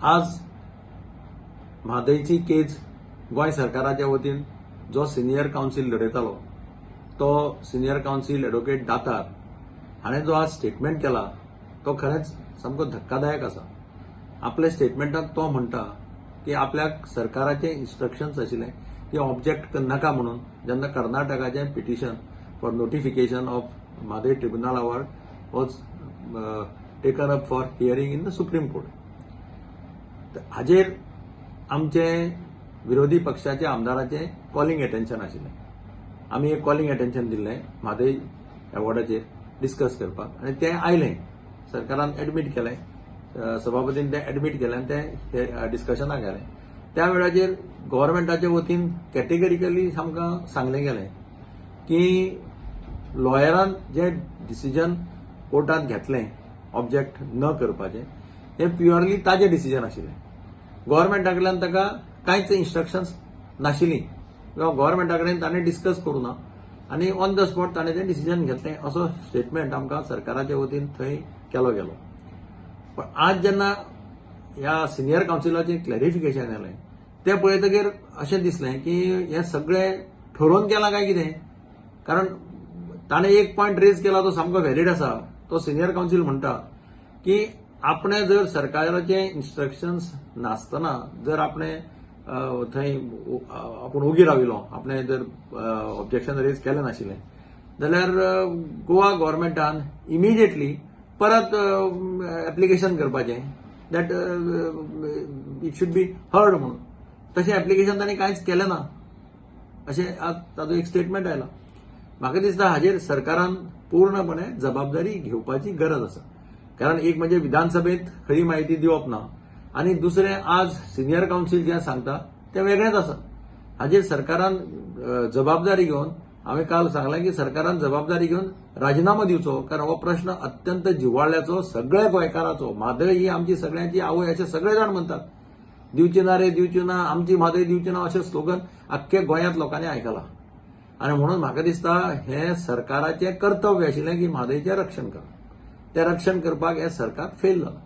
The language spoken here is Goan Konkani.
आज म्हादयची केज गोंय सरकाराच्या वतीन जो सिनियर कावन्सील लढयतालो तो सिनियर कावन्सील एडवोकेट दातार हाणें जो आज स्टेटमेंट केला तो खरेंच सामको धक्कादायक आसा. आपल्या स्टेटमेंटात तो म्हणटा की आपल्याक सरकाराचे इन्स्ट्रक्शन्स आशिल्ले की ऑब्जेक्ट नाका म्हणून जेन्ना कर्नाटकाचें petition for notification of Mhadei Tribunal award was taken up for hearing in the Supreme Court. हाजेर आमचे विरोधी पक्षाच्या आमदाराचें कॉलिंग एटेन्शन आशिल्लें. आमी एक कॉलिंग एटेन्शन दिल्लें म्हादय अवॉर्डाचेर डिस्कस करपाक आनी तें आयलें, सरकारान एडमीट केलें, सभापतीन तें एडमीट केलें आनी तें डिस्कशनाक आयलें. त्या वेळाचेर गव्हर्मेंटाच्या वतीन कॅटेगरिकली आमकां सांगलें गेलें की लॉयरान जें डिसिजन कोर्टात घेतलें ऑब्जेक्ट न करपाचें हें प्युअरली ताजें डिसिजन आशिल्लें. गव्हर्मेंटा कडल्यान ताका कांयच इन्स्ट्रक्शन्स नाशिल्लीं किंवा गव्हर्मेंटा कडेन ताणें डिस्कस करूं ना आनी ऑन the spot ताणें तें डिसिजन घेतलें असो स्टेटमेंट आमकां सरकाराच्या वतीन थंय केलो गेलो. पण आज जेन्ना ह्या सिनियर कावन्सिलाचें क्लॅरिफिकेशन आयलें तें पळयतकीर अशें दिसलें की हें सगळें ठरोवन केलां काय कितें, कारण ताणें एक पॉयंट रेज केला तो सामको व्हॅलीड आसा. तो सिनियर कावन्सील म्हणटा की आपणें जर सरकाराचे इन्स्ट्रक्शन्स नासतना जर आपणें थंय आपूण ओगी राविल्लो, आपणें जर ऑब्जेक्शन रेज केलें नाशिल्लें जाल्यार गोवा गव्हर्मेंटान इमिजिएटली परत एप्लिकेशन करपाचें that it should be heard म्हणून. तशें एप्लिकेशन तांणी कांयच केलें ना अशें आज ताजो एक स्टेटमेंट आयला. म्हाका दिसता हाजेर सरकारान पूर्णपणे जबाबदारी घेवपाची गरज आसा, कारण एक म्हणजे विधानसभेत खरी म्हायती दिवप ना आनी दुसरें आज सिनियर कावन्सील जें सांगता तें वेगळेंच आसा. हाजेर सरकारान जबाबदारी घेवन, हांवें काल सांगलें की सरकारान जबाबदारी घेवन राजिनामो दिवचो, कारण हो प्रश्न अत्यंत जिव्हाळ्याचो सगळ्या गोंयकाराचो. म्हादय ही आमची सगळ्यांची आवय अशें सगळे जाण म्हणटात. दिवची ना रे, दिवची ना, आमची म्हादय दिवची ना अशें स्लोगन आख्ख्या गोंयांत लोकांनी आयकलां आनी म्हणून म्हाका दिसता हें सरकाराचें कर्तव्य आशिल्लें की म्हादयचें रक्षण करप. तें रक्षण करपाक हें सरकार फेल जालां.